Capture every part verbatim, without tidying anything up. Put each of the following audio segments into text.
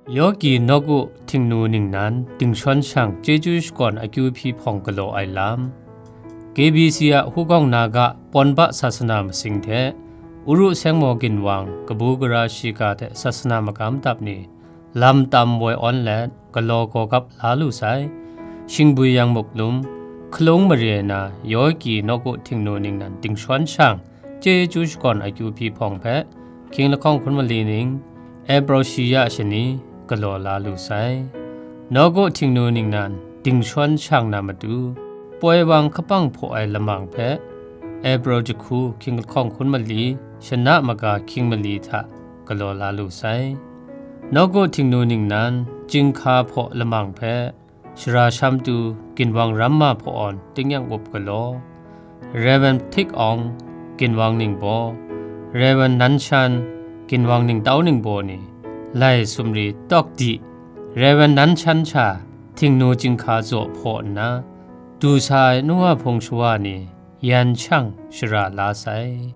Yogi nawku Htingnu ningnan dingshawn shang chyeju shakawn akyu hpyi hpawng galaw ai lam. K B C a Hugawng Naga Pawnba sasana masing hte Uru Sengmaw Ginwang kabu gara shiga hte sasana magam dap ni lam tam woi awn let galaw gawgap la lu sai. Shingbwi Yang Muklum, hkalung mare na Yogi nawku Htingnu ningnan dingshawn shang chyeju shakawn akyu hpyi hpawng hpe, hkying lahkawng hkun mali ning, April shi ya shani galaw la lu sai. Nawku Htingnu ningnan dingshawn shang na matu, poi wang kapang hpaw ai lamang hpe, April jahku hkying lahkawng hkun mali, shana maga hkying mali hta galaw la lu sai. Nawku Htingnu ningnan chyinghka hpaw lamang hpe, Shara Shamtu, Ginwang Ramma hpaw awn tingnyang up galaw, Rev. Htik Awng, Ginwang Ningbaw, Rev. Nanshan, Ginwang Ningtau Ningbaw ni, lai sumri tawk di, Rev. Nanshan sha Htingnu chyinghka zaw hpaw nna, du sa ai nu wa hpung shawa ni yan shang shara la sai.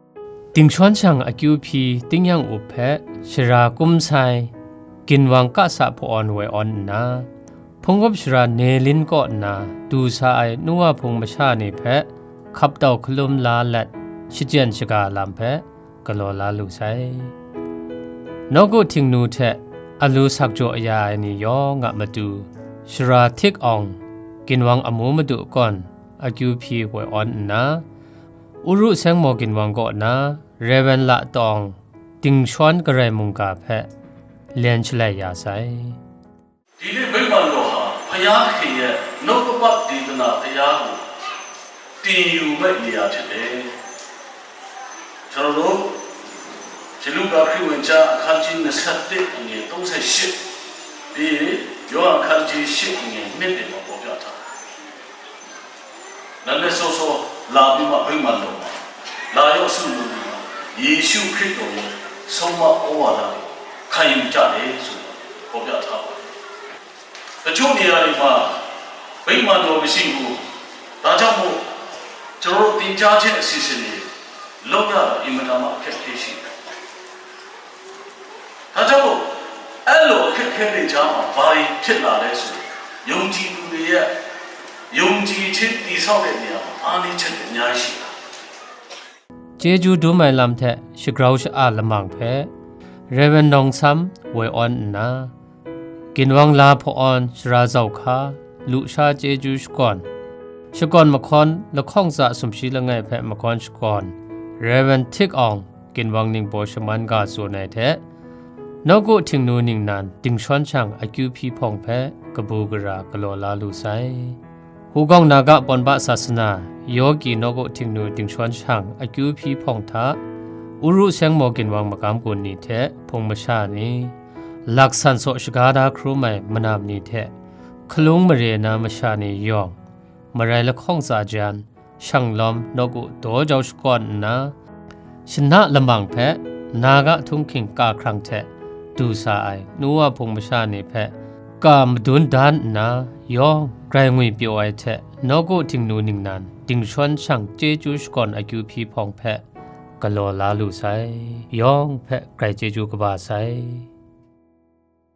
Dingshawn shang akyu hpyi tingnyang up hpe shara kum sai, Ginwang Kasa hpaw awn woi awn nna, Hpunggup shara Nelin kaw nna du sa ai nu wa hpung masha ni hpe hkap tau hkalum la let shachyen shaga lam hpe galaw la lu sai. Nawku Htingnu hte alu sak jaw ya ai ni yawng a matu, Shara Htik Awng, Ginwang Amu Madu kawn akyu hpyi woi awn nna, Uru Sengmaw Ginwang kaw na Rev. La Tawng, dingshawn garai mungga hpe len shalai ya sai. ဒီနေ့ဗိမာန်တော်ဟာဘုရားသခင်ရဲ့နှုတ်ကပတ်ဒေသနာတရားကိုတင်ယူမဲ့နေရာဖြစ်တယ်။ ကျွန်တော်တို့ရှင်လုကာခရစ်ဝင်ကျမ်းအခန်းကြီးနှစ်ဆယ့်တစ်အငယ်သုံးဆယ့်ရှစ်ပြီးရင်ယောဟန်အခန်းကြီးရှစ်အငယ်နှစ်တွေမှာပေါ်ပြထားတယ်။ နံနက်စောစောလာပြီးမှဗိမာန်တော်မှာလာရောက်စုဝေးပြီးမှယေရှုခရစ်တော်ရဲ့ဆုံးမဩဝါဒကိုခံယူကြတယ်ဆိုပြီးဖော်ပြထားပါတယ်။ တချို့နေရာတွေမှာဗိမာန်တော်မရှိဘူး။ ဒါကြောင့်မို့ကျွန်တော်တို့သင်ကြားခြင်းအစီအစဉ်တွေလုပ်ရတာအင်မတန်မှအခက်အခဲရှိတယ်။ ဒါကြောင့်မို့အဲ့လိုအခက်အခဲတွေကြားမှာဘာတွေဖြစ်လာလဲဆိုရင်ယုံကြည်သူတွေရဲ့ယုံကြည်ခြင်းတည်ဆောက်တဲ့နေရာမှာအားနည်းချက်တွေအများကြီးရှိတာ။ Chyeju dum ai lam hte shagrau sha-a lamang hpe, Rev. Nawng Sam woi awn nna, Ginwang La hpaw awn shara zau hka, lusha chyeju shakawn, shakawn mahkawn lahkawng tsa sumshi langai hpe mahkawn shakawn, Rev. Htik Awng, Ginwang Ningbaw shaman ga tsun ai hte, nawku Htingnu ningnan dingshawn shang akyu hpyi hpawng hpe kabu gara galaw la lu sai. Hugawng Naga Pawnba sasana, Yogi nawku Htingnu dingshawn shang akyu hpyi hpawng hta, Uru Sengmaw Ginwang magam gun ni hte hpung masha ni, laksan saw shaga da hkrum ai manam ni hte, hkalung mare na masha ni yawng, marai lahkawng tsa jan, shang lawm nawku daw jau shakawn nna, shana lamang hpe Naga htunghking ka hkrang hte du sa ai nu wa hpung masha ni hpe ka madun dan nna, yawng grai ngwi pyaw ai hte nawku Htingnu ningnan dingshawn shang chyeju shakawn akyu hpyi hpawng hpe galaw la lu sai, yawng hpe grai chyeju kaba sai.